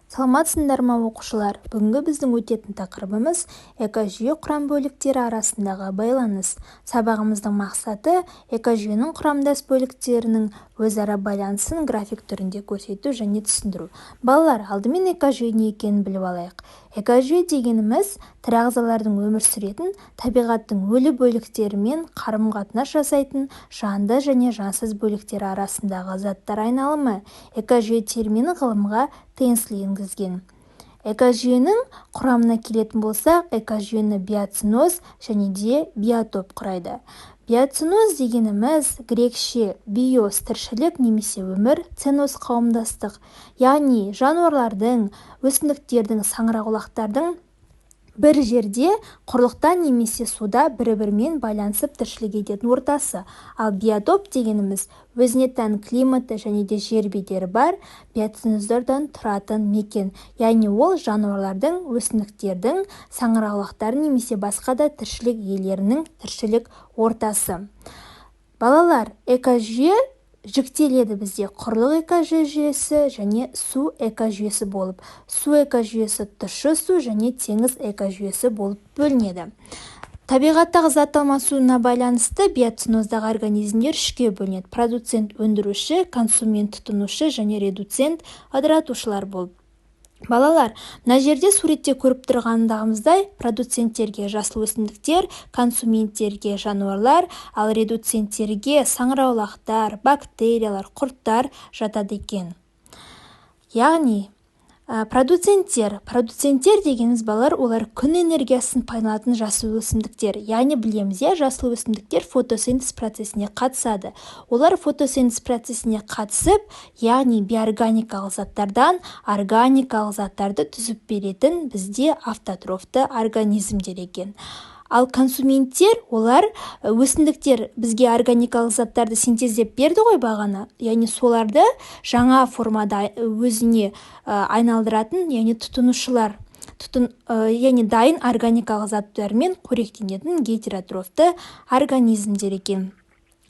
Саламатсыңдар ма, оқушылар! Бүгінгі біздің өтетін тақырыбымыз: экожүйе құрам бөліктері арасындағы байланыс. Сабағымыздың мақсаты: экожүйенің құрамдас бөліктерінің өзара байланысын график түрінде көрсету және түсіндіру. Балалар, алдымен экожүйе не екенін біліп алайық. Экожүйе дегеніміз – тірі ағзалардың өмір сүретін, табиғаттың өлі бөліктерімен қарым-қатынас жасайтын жанды және жансыз бөліктері арасындағы заттар айналымы. Экожүйе терминін ғылымға Тенсли енгізген. Экожүйенің құрамына келетін болсақ, экожүйені биоценоз және де биотоп құрайды. Биоценоз дегеніміз грекше биос – тіршілік немесе өмір, ценоз – қауымдастық, яғни жануарлардың, өсімдіктердің, саңырауқұлақтардың бір жерде, құрлықта немесе суда бір-бірімен байланысып тіршілік ететін ортасы. Ал биотоп дегеніміз – өзіне тән климаты және де жер бедері бар биоценоздардан тұратын мекен, яғни ол жануарлардың, өсімдіктердің, саңырауқұлақтардың немесе басқа да тіршілік иелерінің тіршілік ортасы. Балалар, экожүйе жіктеледі бізде құрлық экожүйесі және су экожүйесі болып. Су экожүйесі тұщы су және теңіз экожүйесі болып бөлінеді. Табиғаттағы зат алмасуына байланысты биоценоздағы организмдер үшке бөлінеді: продуцент – өндіруші, консумент – тұтынушы және редуцент – ыдыратушылар болып. Балалар, мына жерде суретте көріп тұрғандағымыздай, продуценттерге жасыл өсімдіктер, консументтерге жануарлар, ал редуценттерге саңырауқұлақтар, бактериялар, құрттар жатады екен. Яғни продуценттер дегеніміз, балалар, олар күн энергиясын пайдаланатын жасыл өсімдіктер. Яғни білеміз, иә, жасыл өсімдіктер фотосинтез процесіне қатысады. Олар фотосинтез процесіне қатысып, яғни бейорганикалық заттардан органикалық заттарды түзіп беретін бізде автотрофты организмдер екен. Ал консументтер – олар өсімдіктер бізге органикалық заттарды синтездеп берді ғой бағана, яғни соларды жаңа формада өзіне айналдыратын, яғни тұтынушылар, яғни дайын органикалық заттармен қоректенетін гетеротрофты организмдер екен.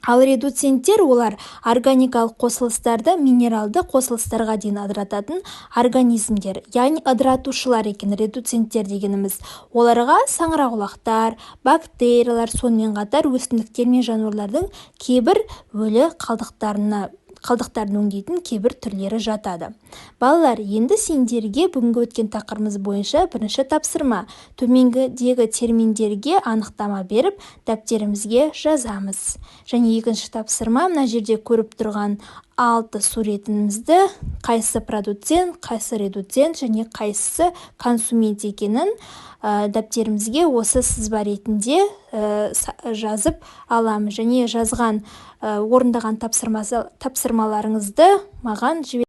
Ал редуценттер – олар органикалық қосылыстарды минералды қосылыстарға дейін ыдырататын организмдер, яғни ыдыратушылар екен редуценттер дегеніміз. Оларға саңырауқұлақтар, бактериялар, сонымен қатар өсімдіктер мен жануарлардың кейбір өлі қалдықтарын өңдейтін кейбір түрлері жатады. Балалар, енді сендерге бүгінгі өткен тақырыбымыз бойынша бірінші тапсырма: төменгідегі терминдерге анықтама беріп, дәптерімізге жазамыз. Және екінші тапсырма: мына жерде көріп тұрған алты суретімізді қайсы продуцент, қайсы редуцент және қайсысы консумент екенін дәптерімізге осы сызба ретінде жазып аламыз және жазған, орындаған тапсырмаларыңызды маған жібер.